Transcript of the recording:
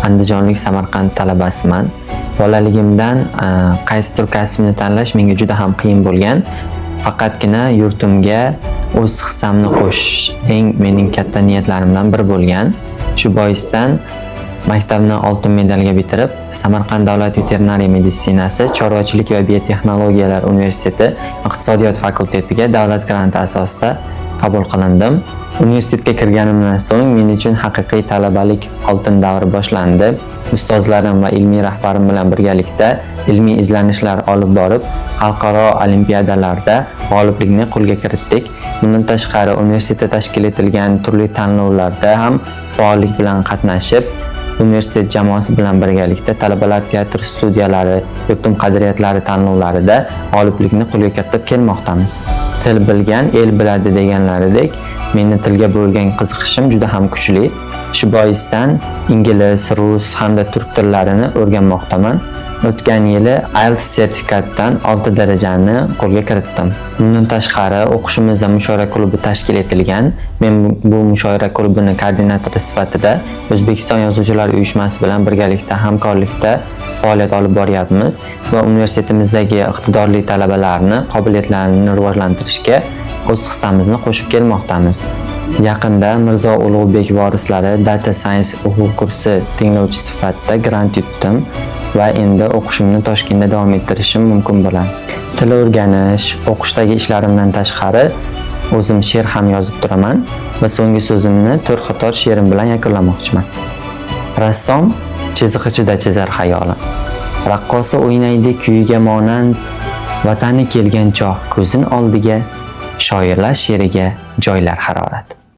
Andijonlik Samarqand talabasiman. Bolaligimdan qaysidir kasbni tanlash menga juda ham qiyin bo'lgan. Faqatgina yurtimga o'z hissamni qo'shish eng mening katta niyatlarimdan biri bo'lgan. Shu boisdan maktabni oltin medalga bitirib, Samarqand davlat veterinariya meditsinasi, chorvachilik va biotexnologiyalar universiteti iqtisodiyot fakultetiga davlat granti asosida qabul qilindim. Universitetga kirganimdan so'ng men uchun haqiqiy talabalik oltin davri boshlandi. Ustozlarim va ilmiy rahbarim bilan birgalikda ilmiy izlanishlar olib borib, xalqaro olimpiadalarda g'oliblikni qo'lga kiritdik. Bundan tashqari, universitetda tashkil etilgan turli tanlovlarda ham faollik bilan qatnashib, universitet jamoasi bilan birgalikda talabalar teatr studiyalari, yurtim qadriyatlari tanlovlarida g'oliblikni qo'lga kiritib kelmoqdamiz. Til bilgan el biladi deganlaridek, meni tilga bo'lgan qiziqishim juda ham kuchli. Shu boisdan ingliz, rus hamda turk tillarini o'rganmoqdaman. O'tgan yili IELTS sertifikatdan 6 darajani qo'lga kiritdim. Bundan tashqari, o'qishimizda mushoira klubi tashkil etilgan. Men bu mushoira klubini koordinatori sifatida O'zbekiston Yozuvchilar uyushmasi bilan birgalikda hamkorlikda faoliyat olib boryapmiz va universitetimizdagi iqtidorli talabalarni qobiliyatlarini rivojlantirishga o'z hissamizni qo'shib kelmoqdamiz. Yaqinda Mirzo Ulug'bek vorislari Data Science o'quv kursi tinglovchi sifatida grant yutdim va endi o'qishimni Toshkentda davom ettirishim mumkin bo'ladi. Til o'rganish, o'qishdagi ishlarimdan tashqari o'zim she'r ham yozib turaman va so'nggi so'zimni to'rt qator she'rim bilan yakunlamoqchiman. Rassom chizg'ichida chizar xayolin. Raqqosa o'ynaydi kuyiga monand, vatani kelgan choq ko'zin oldiga, shoirlar she'riga joylar harorat.